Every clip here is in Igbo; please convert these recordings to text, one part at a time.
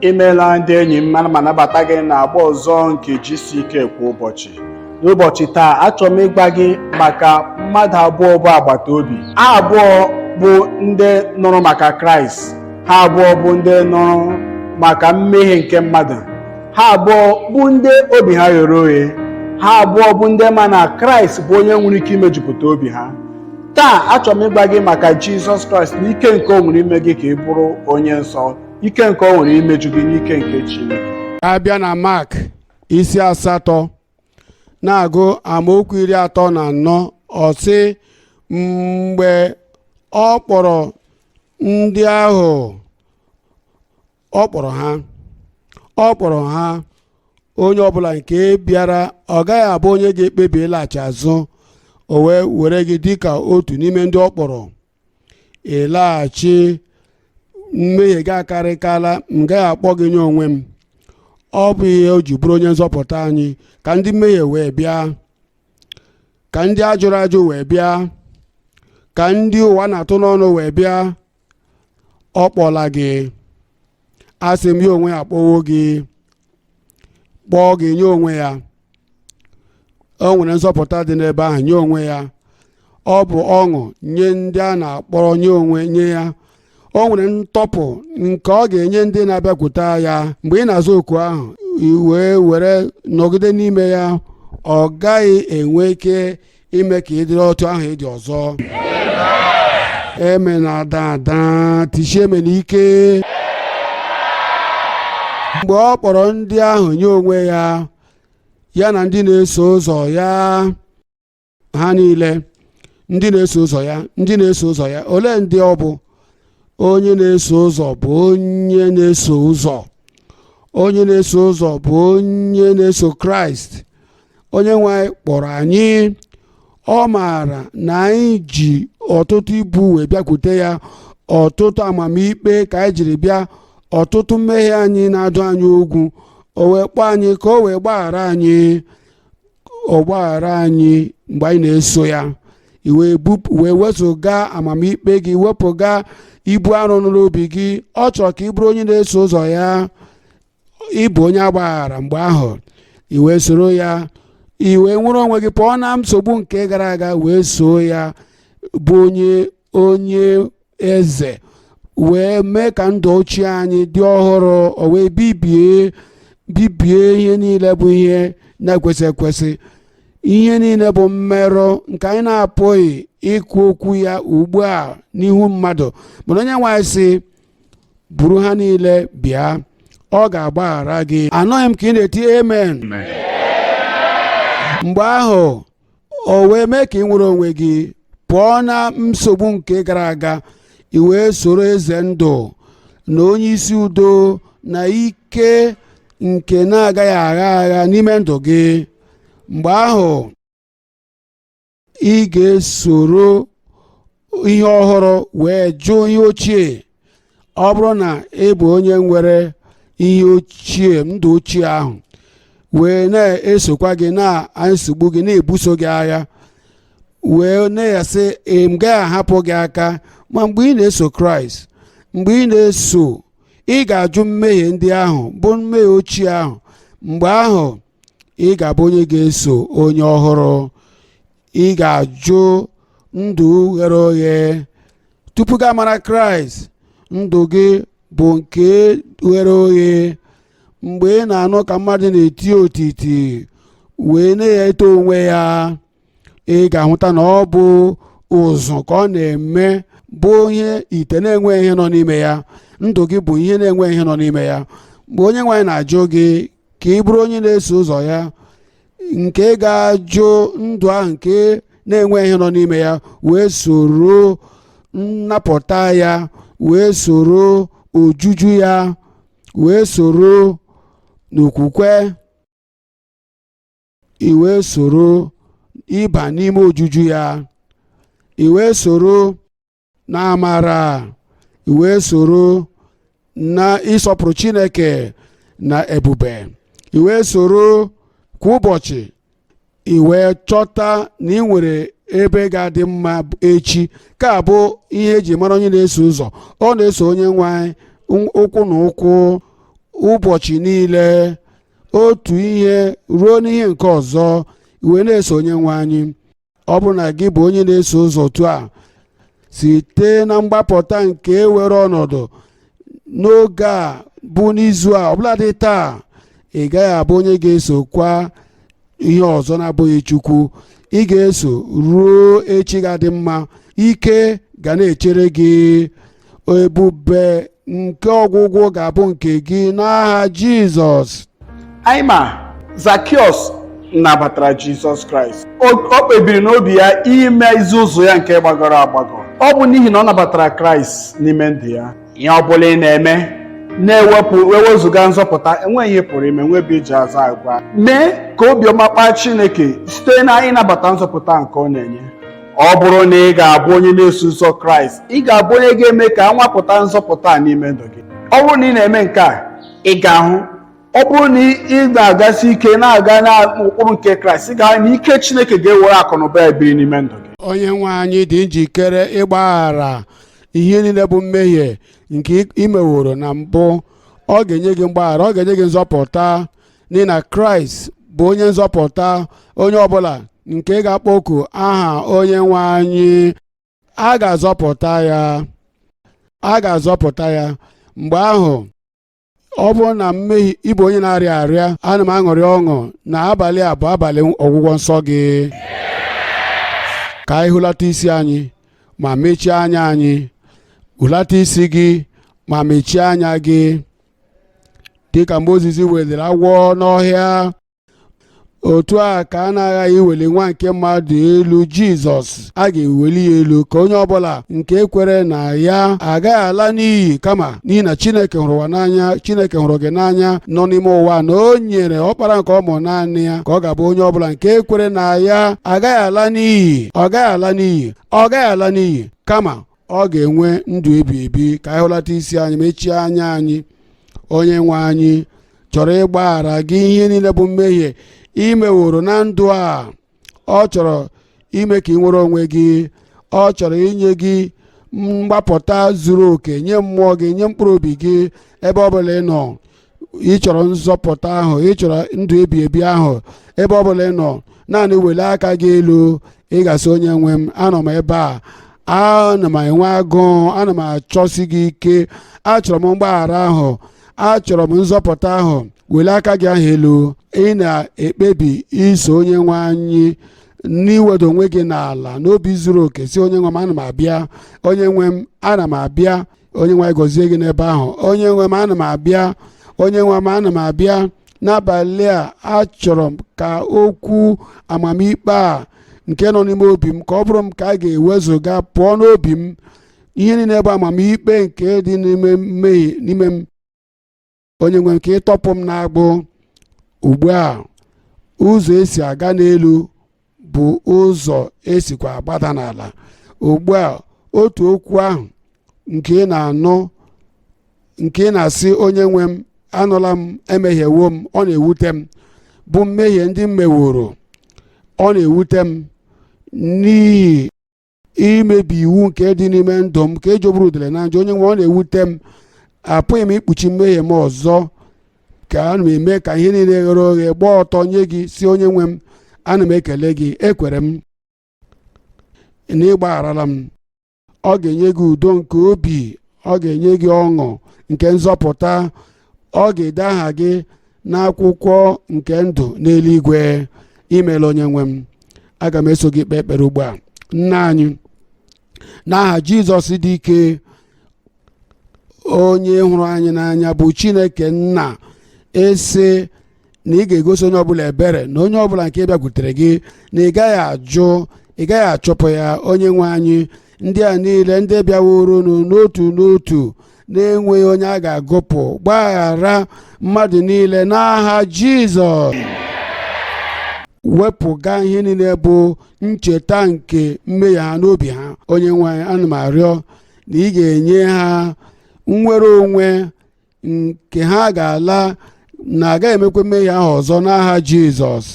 Imeela ndị enyi m, ana m anabata gị n'agba ọzọ nke GCK kwa ụbọchị. N'ụbọchị taa, achọrọ m ịgwa gị maka mmadụ abụọ bụ agbata obi. Ha abụọ bụ ndị nụrụ maka Kraịst. Ha abụọ bụ ndị nụrụ maka mmehie nke mmadụ. Ha abụọ bụ ndị obi ha ghere oghe. Ha abụọ bụ ndị ma na Kraịst bụ onye nwere ike imejupụta obi ha. Taa, achọrọ m ịgwa gị maka Jizọs Kraịst na ike nke o nwere ime gị ka ị bụrụ onye nsọ, ike nke o nwere imeju gị n'ike nke Chineke. Abịa na Mak isi 8, na-agụ amaokwu 34, ọ sị, mgbe ọ kpọrọ ndị ahụ, ọ kpọrọ ha, ọ kpọrọ ha, onye ọbụla nke bịara, ọ gaghị abụ onye ga-ekpebi ịlaghachi azụ. O wee were gị dịka otu n'ime ndị ọ kpọrọ ịlaghachi. Mmehie gị akarịkala, m gaghị akpọ gị nye onwe m. Ọ bụ ihe o ji bụrụ onye nzọpụta anyị, ka ndị mmehie wee bịa, ka ndị ajụrụ ajụ wee bịa, ka ndị ụwa na-atụ n'ọnụ wee bịa. Ọ kpọla gị. Asị m, ya onwe ya akpọwo gị, kpọọ gị nye onwe ya. O nwere nzọpụta dị n'ebe ahụ nye onwe ya. Ọ bụ ọṅụ nye ndị a na-akpọrọ nye onwe nye ya. O nwere ntọpụ nke ọ ga-enye ndị na-abịakwute ya. Mgbe ị na-aza oku ahụ, i wee were nọgide n'ime ya, ọ gaghị enwe ike ime ka ị dịrị otu ahụ ị dị ọzọ. Eme na ada ada tichie eme n'ike. Mgbe ọ kpọrọ ndị ahụ nye onwe ya, ya na ndị na-eso ụzọ ya, ha niile ndị na-eso ụzọ ya, ndị na-eso ụzọ ya. Olee ndị ọ bụ? Onye na-eso ụzọ bụ onye na-eso ụzọ. Onye na-eso ụzọ bụ onye na-eso Kraịst. Onye nwe anyị kpọrọ anyị. Ọ maara na anyị ji ọtụtụ ibu wee bịakwute ya, ọtụtụ amamikpe ka anyị jiri bịa, ọtụtụ mmehie anyị na-adụ anyị ugwu. O wee kpọọ anyị ka o wee gbaghara anyị. Ọ gbaghara anyị mgbe anyị na-eso ya. I wee bupụ, wee wezụga amamikpe gị, wepụga ibu arụ n'obi gị. Ọ chọrọ ka ị bụrụ onye na-eso ụzọ ya. Ịbụ onye agbaghara, mgbe ahụ i wee soro ya, i wee nwere onwe gị pụọ na nsogbu nke gara aga, wee soo ya bụ onye eze, wee mee ka ndụ ochie anyị dị ọhụrụ. O wee bibie ihe niile bụ ihe na-ekwesị ekwesị, ihe niile bụ mmerụ nke anyị na-apụghị ikwu okwu ya ugbu a n'ihu mmadụ. Mana onye nwe anyị sị, buru ha niile bịa, ọ ga-agbaghara gị. Anọghị m ka ị na-eti amen. Mgbe ahụ o wee mee ka ị nwere onwe gị pụọ na nsogbu nke gara aga, i wee soro eze ndụ na onye isi udo na ike nke na-agaghị agha agha n'ime ndụ gị. Mgbe ahụ ị ga-esoro ihe ọhụrụ wee jụ ihe ochie. Ọ bụrụ na ị bụ onye nwere ihe ochie, ndụ ochie ahụ wee na-esokwa gị, na-esogbu gị, na-ebuso gị agha, wee na-asị, m gaghị ahapụ gị aka. Ma mgbe ị na-eso Kraịst, mgbe ị na-eso, ị ga-ajụ mmehie ndị ahụ bụ mmehie ochie ahụ. Mgbe ahụ ị ga-abụ onye ga-eso onye ọhụrụ. Ị ga-ajụ ndụ ghere oghe. Tupu gị amara Kraịst, ndụ gị bụ nke ghere oghe. Mgbe ị na-anụ ka mmadụ na-eti otiti wee na-eto onwe ya, ị ga-ahụta na ọ bụ ụzụ ka ọ na-eme, bụ ihe ite na-enweghị ihe nọ n'ime ya. Ndụ gị bụ ihe na-enweghị ihe nọ n'ime ya. Mgbe onye nwe anyị na-ajụ gị ka ị bụrụ onye na-eso ụzọ ya nke ga-ajụ ndụ ahụ nke na-enweghị ihe nọ n'ime ya, wee soro nnapụta ya, wee soro ojuju ya, wee soro n'okwukwe, i wee soro ịba n'ime ojuju ya, i wee soro na amara, i wee soro na ịsọpụrụ Chineke na ebube, i wee soro kwa ụbọchị, i wee chọta na ị nwere ebe ga-adị mma echi. Ka bụ ihe eji mara onye na-eso ụzọ. Ọ na-eso onye nwe anyị ụkwụ na ụkwụ. Ụbọchị niile, otu ihe ruo n'ihe nke ọzọ, i wee na-eso onye nwe anyị. Ọ bụrụ na gị bụ onye na-eso ụzọ otu a, site na mgbapụta nke were ọnọdụ n'oge a bụ n'izu a, ọbụladị taa, ị gaghị abụ onye ga-esokwa ihe ọzọ na-abụghị Chukwu. Ị ga-eso ruo echi ga-adị mma. Ike ga na-echere gị. Ebube nke ọgwụgwụ ga-abụ nke gị n'aha Jizọs. Anyị ma Zakiọs nabatara Jizọs Kraịst. O kpebiri n'obi ya ime ezi ụzọ ya nke gbagọrọ agbagọ. Ọ bụ n'ihi na ọ nabatara Kraịst n'ime ndụ ya. Ihe ọ bụla ị na-eme na-ewepụ ewezụga nzọpụta, enweghị ihe pụrụ ime nwebe iji aza agwa. Mee ka obiọma kpaa Chineke site na ịnabata nzọpụta nke ọ na-enye. Ọ bụrụ na ị ga-abụ onye na-eso ụzọ Kraịst, ị ga-abụ onye ga-eme ka a nwapụta nzọpụta n'ime ndụ gị. Ọ bụrụ na ị na-eme nke a, ị ga-ahụ, ọ bụrụ na ị na-agasi ike na-aga n'ụkpụrụ nke Kraịst, ị ga-ahụ na ike Chineke ga-ewere akụ na ụba ya biri n'ime ndụ gị. Onye nwe anyị dị njikere ịgbaghara ihe niile bụ mmehie nke ị meworo na mbụ. Ọ ga-enye gị mgbaghara, ọ ga-enye gị nzọpụta, n'ihi na Kraịst bụ onye nzọpụta. Onye ọbụla nke ga-akpọku aha onye nwe anyị, a ga-azọpụta ya, a ga-azọpụta ya. Mgbe ahụ, ọ bụrụ na mmehie ịbụ onye na-arịa arịa, ana m aṅụrị ọṅụ na abalị a bụ abalị ọgwụgwọ nsọ gị. Ka anyị hụlata isi anyị ma mechie anya anyị. Hụlata isi gị ma mechie anya gị, dịka Mozis weliri agwọ n'ọhịa, otu a ka a na-aghaghị iweli nwa nke mmadụ elu. Jizọs, a ga-eweli ya elu ka onye ọbụla nke kwere na ya agaghị ala n'iyi, kama n'ihi na Chineke hụrụ ụwa n'anya, Chineke hụrụ gị n'anya nọ n'ime ụwa, na o nyere ọkpara nke ọ mụrụ naanị ya, ka ọ ga-abụ onye ọbụla nke kwere na ya agaghị ala n'iyi, ọ gaghị ala n'iyi, ọ gaghị ala n'iyi, kama ọ ga-enwe ndụ ebi ebi. Ka anyị hụlata isi anyị, mechie anya anyị. Onye nwe anyị chọrọ ịgbaghara gị ihe niile bụ mmehie ị meworo na ndụ a. Ọ chọrọ ime ka ị nwere onwe gị. Ọ chọrọ inye gị mgbapụta zuru oke nye mmụọ gị, nye mkpụrụ obi gị. Ebe ọ bụla ị nọ, ị chọrọ nzọpụta ahụ, ị chọrọ ndụ ebi ebi ahụ, ebe ọ bụla ị nọ, naanị welie aka gị elu. Ị ga-asị, "Onye nwe m, anọ m ebe a, ana m enwe agụụ, ana m achọsi gị ike, achọrọ m mgbaghara ahụ, achọrọ m nzọpụta ahụ." Welie aka gị ahụ elu. Ị na-ekpebi iso onye nwe anyị n'iwedo onwe gị n'ala n'obi zuru oke, si, "Onye nwe m, ana m abịa. Onye nwe m, ana m abịa." Onye nwe anyị gọzie gị n'ebe ahụ. "Onye nwe m, ana m abịa. Onye nwe m, ana m abịa. N'abalị a, achọrọ m ka okwu amamikpe a nke nọ n'ime obi m, ka ọ bụrụ m ka a ga-ewezuga pụọ n'obi m, ihe niile bụ amamikpe nke dị n'ime mmehie n'ime m. Onye nwe m, ka ị tọpụ m n'agbụ ugbu a." Ụzọ esi aga n'elu bụ ụzọ esikwa agbada n'ala. Ugbu a, otu okwu ahụ nke ị na-anụ, nke ị na-asị, "Onye nwe m, anụla m, emehiewo m, ọ na-ewute m, bụ mmehie ndị m meworo, ọ na-ewute m n'ihi imebi iwu nke dị n'ime ndụ m ka ejogburu udele na njọ. Onye nwe, ọ na-ewute m, apụghị m ikpuchi mmehie m ọzọ. Ka ana m eme ka ihe niile ghere oghe, gbaa ọtọ nye gị, si, 'Onye nwe m, ana m ekele gị, ekwere m na ị gbagharala m.'" Ọ ga-enye gị udo nke obi, ọ ga-enye gị ọṅụ nke nzọpụta, ọ ga-ede aha gị n'akwụkwọ nke ndụ n'eluigwe. Imeela, onye nwe m. Aga m eso gị kpee ekpere ugbu a. Nna anyị, n'aha Jizọs dị ike, onye hụrụ anyị n'anya, bụ Chineke Nna, esi na ị ga-egosi onye ọbụla ebere, na onye ọbụla nke bịakwutere gị, na ị gaghị ajụ, ị gaghị achụpụ ya. Onye nwe anyị, ndị a niile ndị bịaworonu n'otu n'otu, na-enweghị onye a ga-agụpụ, gbaghara mmadụ niile n'aha Jizọs. Wepụga ihe niile bụ ncheta nke mmehie ha n'obi ha. Onye nwe anyị, ana m arịọ na ị ga-enye ha nnwere onwe nke ha ga-ala na agaghị emekwa mmehie ahụ ọzọ n'aha Jizọs.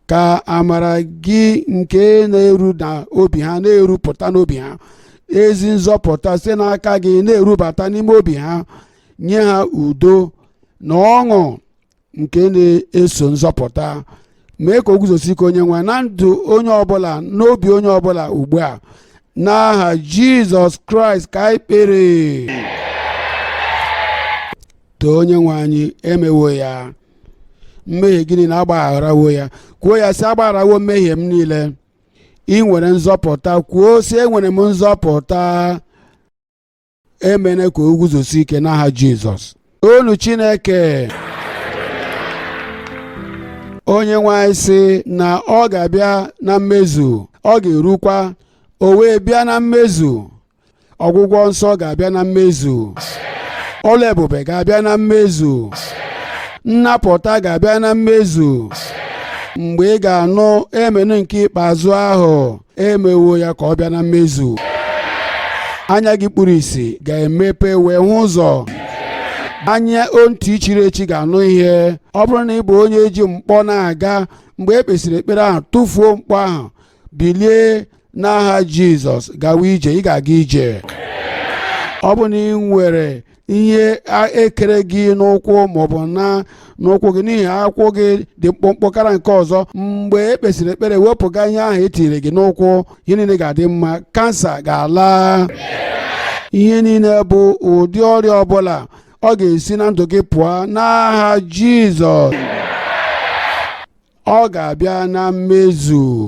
Ka amara gị nke na-eru na obi ha na-erupụta n'obi ha, ezi nzọpụta site n'aka gị na-erubata n'ime obi ha, nye ha udo. Na ọṅụ nke na-eso nzọpụta, mee ka o guzosi ike, onye nwe, na ndụ onye ọbụla, n'obi onye ọbụla ugbu a. N'aha Jizọs Kraịst ka anyị kpere. Too onye nwe anyị. Emewo ya. Mmehie gị niile, agbagharawo ya. Kwuo ya sị, "Agbagharawo mmehie m niile." Ị nwere nzọpụta. Kwuo sị, "Enwere m nzọpụta." Emene ka o guzosi ike n'aha Jizọs. Olu Chineke, onye nwe anyị sị na ọ ga-abịa na mmezu, ọ ga-erukwa, o wee bịa na mmezu. Ọgwụgwọ nsọ ga-abịa na mmezu, ọlụ ebube ga-abịa na mmezu, nnapụta ga-abịa na mmezu. Mgbe ị ga-anụ emenu nke ikpeazụ ahụ, emewo ya ka ọ bịa na mmezu. Anya gị kpuru ìsì ga-emepe wee hụ ụzọ. Anya ntị chiri echi ga-anụ ihe. Ọ bụrụ na ị bụ onye ji mkpọ na-aga, mgbe e kpesịrị ekpere ahụ, tụfuo mkpọ ahụ, bilie n'aha Jizọs, gawa ije. Ị ga-aga ije. Ọ bụ na ị nwere ihe ekere gị n'ụkwụ maọbụ na n'ụkwụ gị, n'ihi akwụ gị dị mkpụmkpụ kara nke ọzọ, mgbe e kpesịrị ekpere, wepụga ihe ahụ etinyere gị n'ụkwụ. Ihe niile ga-adị mma. Kansa ga-ala. Ihe niile bụ ụdị ọrịa ọbụla, ọ ga-esi na ndụ gị pụọ n'aha Jizọs. Ọ ga-abịa na mmezu.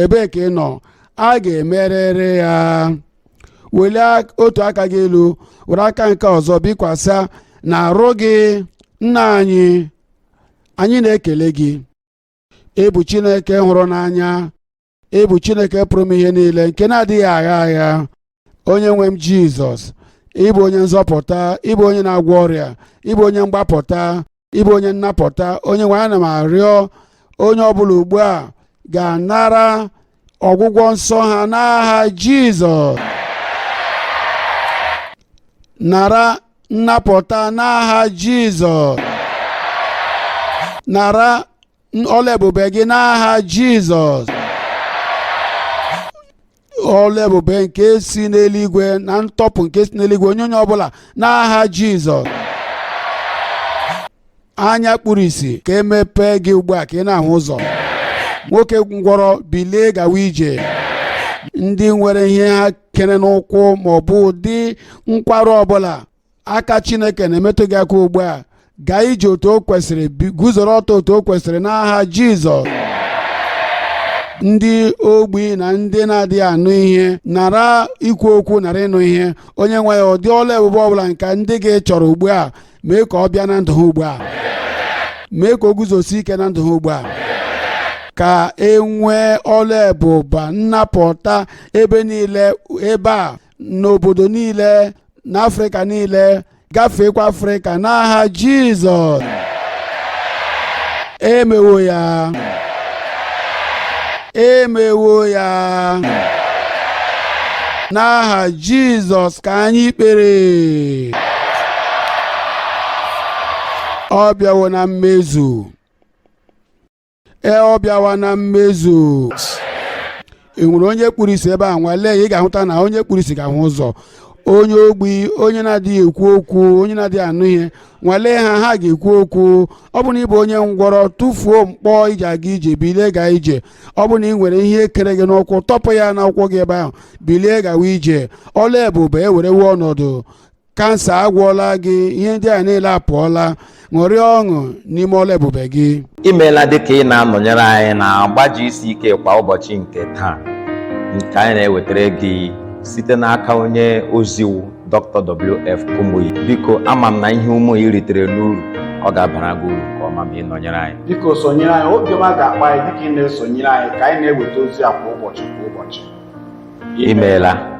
Ebee ka ị nọ? A ga-emerịrị ya. Welie otu aka gị elu, were aka nke ọzọ bikwasị na arụ gị. Nna anyị, anyị na-ekele gị. Ịbụ Chineke hụrụ n'anya, ịbụ Chineke pụrụ ime ihe niile, nke na-adịghị agha agha. Onye nwe m Jizọs, ịbụ onye nzọpụta, ịbụ onye na-agwọ ọrịa, ịbụ onye mgbapụta, ịbụ onye nnapụta. Onye nwe, ana m arịọ onye ọbụla ugbu a ga-anara ọgwụgwọ nsọ ha n'aha Jizọs. Nara nnapụta n'aha Jizọs. Nara ọla ebube gị n'aha Jizọs. Ọla ebube nke si n'eluigwe na ntọpụ nke si n'eluigwe onye onye ọbụla n'aha Jizọs. Anya kpuru isi, ka emepee gị ugbu a ka ị na-ahụ ụzọ. Nwoke ngwọrọ, bilie gawa ije. Ndị nwere ihe ha kere n'ụkwụ ma ọ bụ ụdị nkwarụ ọbụla, aka Chineke na-emetụ gị aka ugbu a. Gaa ije otu o kwesịrị, guzoro ọtọ otu o kwesịrị n'aha Jizọs. Ndị ogbi na ndị na-adịghị anụ ihe, nara ikwu okwu, nara ịnụ ihe. Onye nwe ya, ụdị ọla ebube ọbụla nke ndị gị chọrọ ugbu a, mee ka ọ bịa na ndụ ha ugbu a. Mee ka o guzosi ike na ndụ ha ugbu a, ka e nwee ọla ebube nnapụta ebe niile, ebe a, n'obodo niile, n'Afrịka niile, gafeekwa Afrịka n'aha Jizọs. Emewo ya, emewo ya. N'aha Jizọs ka anyị kpere. Ọ bịawo na mmezu. Ee, ọ bịawa na mmezu. Ị nwere onye kpuru isi ebe a? Nwalee ya, ị ga-ahụta na onye kpuru isi ga-ahụ ụzọ. Onye ogbi, onye na-adịghị ekwu okwu, onye na-adịghị anụ ihe, nwalee ha, ha ga-ekwu okwu. Ọ bụ na ị bụ onye ngwọrọ, tụfuo mkpọ iji aga ije, bilie gaa ije. Ọ bụ na ị nwere ihe kere gị n'ụkwụ, tọpụ ya n'ụkwụ gị ebe ahụ, bilie gawa ije. Ọla ebube ewerewo ọnọdụ. Kansa agwọọla gị. Ihe ndị a niile apụọla. Ṅụrịa ọṅụ n'ime ọla ebube gị. Imeela dịka ị na-anọnyere anyị na agba GCK kwa ụbọchị nke taa, nke anyị na-ewetara gị site n'aka onye oziwu Dr. W.F. Kumuyi. Biko, ama m na ihe ụmụ ị ritere n'uru, ọ ga-abara gị uru nke ọma ma ị nọnyere anyị. Biko sonyere anyị. Obiọma ga-akpa anyị dịka ị na-esonyere anyị ka anyị na-eweta ozi a kwa ụbọchị, kwa ụbọchị. Imeela.